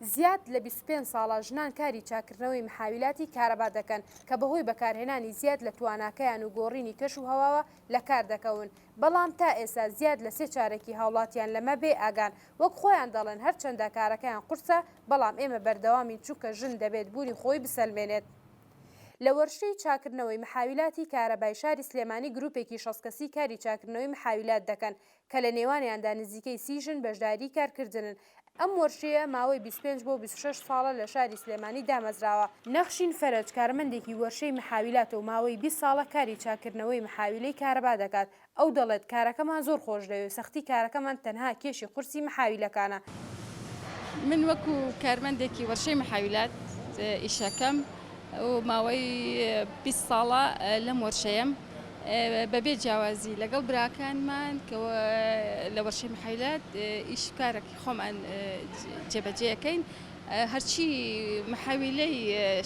زیاد لە 25 ساڵە ژنان کاری چاککردنەوەی محاویلاتی کارەبا دەکەن کە بەهۆی بەکارهێنانی زیاد لە تواناکەیان و گۆڕینی کەش و هەواوە لە کار دەکەون، بەڵام تا ئێستا زیاد لە سێ چارەکی هاوڵاتیان لەمە بێ ئاگان، وەک خۆیان دەڵێن هەرچەندە کارەکەیان قورسە بەڵام ئێمە بەردەوامین چونکە ژن دەبێت بوونی خۆی بسەلمێنێت. لە وەرشەی چاککردنەوەی محاویلاتی کارەبای شاری سلێمانی گروپێکی 60 کەسی کاری چاککردنەوەی محاویلات دەکەن کە لە نێوانیاندا نزیکەی سی ژن بەشداری کارکردنن. ئەم وەرشەیە ماوەی 25 بۆ 26 ساڵە لە شاری سلێمانی دامەزراوە. نەخشین فەرەج کارمەندێکی وەرشەی محاویلاتە و ماوەی 20 ساڵە کاری چاککردنەوەی محاویلەی کارەبا دەکات، ئەو دەڵێت، کارەکەمان زۆر خۆشدەوێ و سەختی کارەکەمان تەنها کێشی قورسی محاویلەکانە. من وەکو کارمەندێکی وەرشەی محاویلات ئیشەکەم و ماوەی 20 ساڵە لەم وەرشەیەم بەبێ جیاوازی لەگەڵ براکانمان کە لە وەرشەی محاویلات ئیش کارەکی خۆمان جێبەجێ ئەکەین هەرچی محاویلەی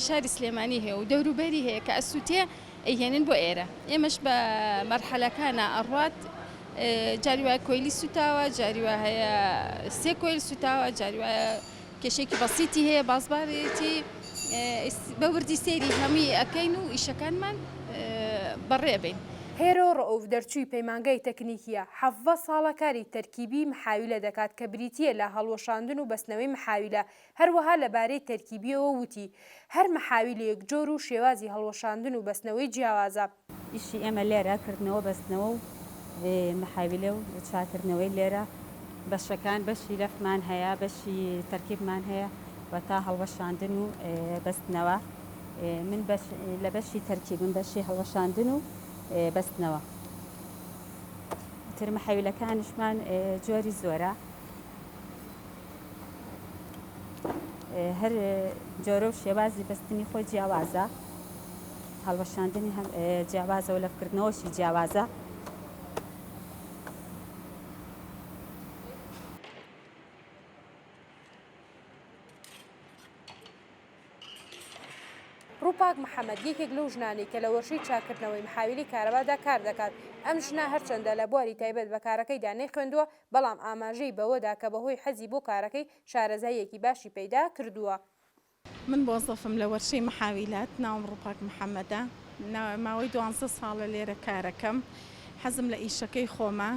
شاری سلێمانی هەیە و دەوروبەری هەیە کە ئەسووتێ ئەیهێنن بۆ ئێرە ئێمەش بە مەرحەلەکانا ئەڕوات جاری وایە کۆیلی سوتاوە جاری وا هەیە سێ کۆیل سوتاوە جاری وایە کێشێکی بەسیتی هەیە بازبارێتی بە وردی سەیری هەمووی ئەکەین و ئیشەکانمان بەڕێ بین. هێرۆ ڕەئوف دەرچووی پەیمانگای تەکنیکییە، 17 ساڵە کاری تەرکیبی محاویلە دەکات کە بریتییە لە هەڵوەشاندن و بەستنەوەی محاویلە، هەروەها لەبارەی تەرکیبییەوە وتی، هەر مەحاویلەیەک جۆر و شێوازی هەڵوەشاندن و بەستنەوەی جیاوازە. ئیشی ئێمە لێرە کردنەوە بەستنەوە و مەحاویلە و چاکردنەوەی لێرە بەشەکان بەشی لەفمان هەیە بەشی تەرکیبمان هەیە وتا هەڵوەشاندن و بەستنەوە من لە بەشی تەرکیبم بەشی هەڵوەشاندن و بەستنەوە تر مەحاویلەکانیشمان جۆری زۆرە. هەر جۆرە و شێوازی بەستنی خۆی جیاوازە هەڵوەشاندنی جیاوازە و لەفکردنەوەشی جیاوازە. ڕووپاک محەمەد یەکێک لەو ژنانەی کە لە وەرشەی چاککردنەوەی محاویلی کارەبادا کار دەکات، ئەم ژنە هەرچەندە لە بواری تایبەت بە کارەکەیدا نەیخوێندووە، بەڵام ئاماژەی بەوەدا کە بەهۆی حەزی بۆ کارەکەی شارەزاییەکی باشی پەیدا کردووە. من مۆزەفم لە وەرشەی محاویلات، ناوم ڕووپاک محەمەدە، ماوەی دوانزە ساڵە لێرە کارەکەم، حەزم لە ئیشەکەی خۆمە،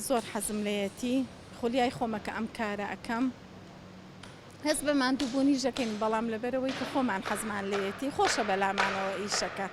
زۆر حەزم لێیەتی، خولیای خۆمە کە ئەم کارە ئەکەم. هەست بە ماندووبوونیش دەکەین، بەڵام لەبەرئەوەی کە خۆمان حەزمان لێیەتی خۆشە بەلامانەوە ئیشەکە.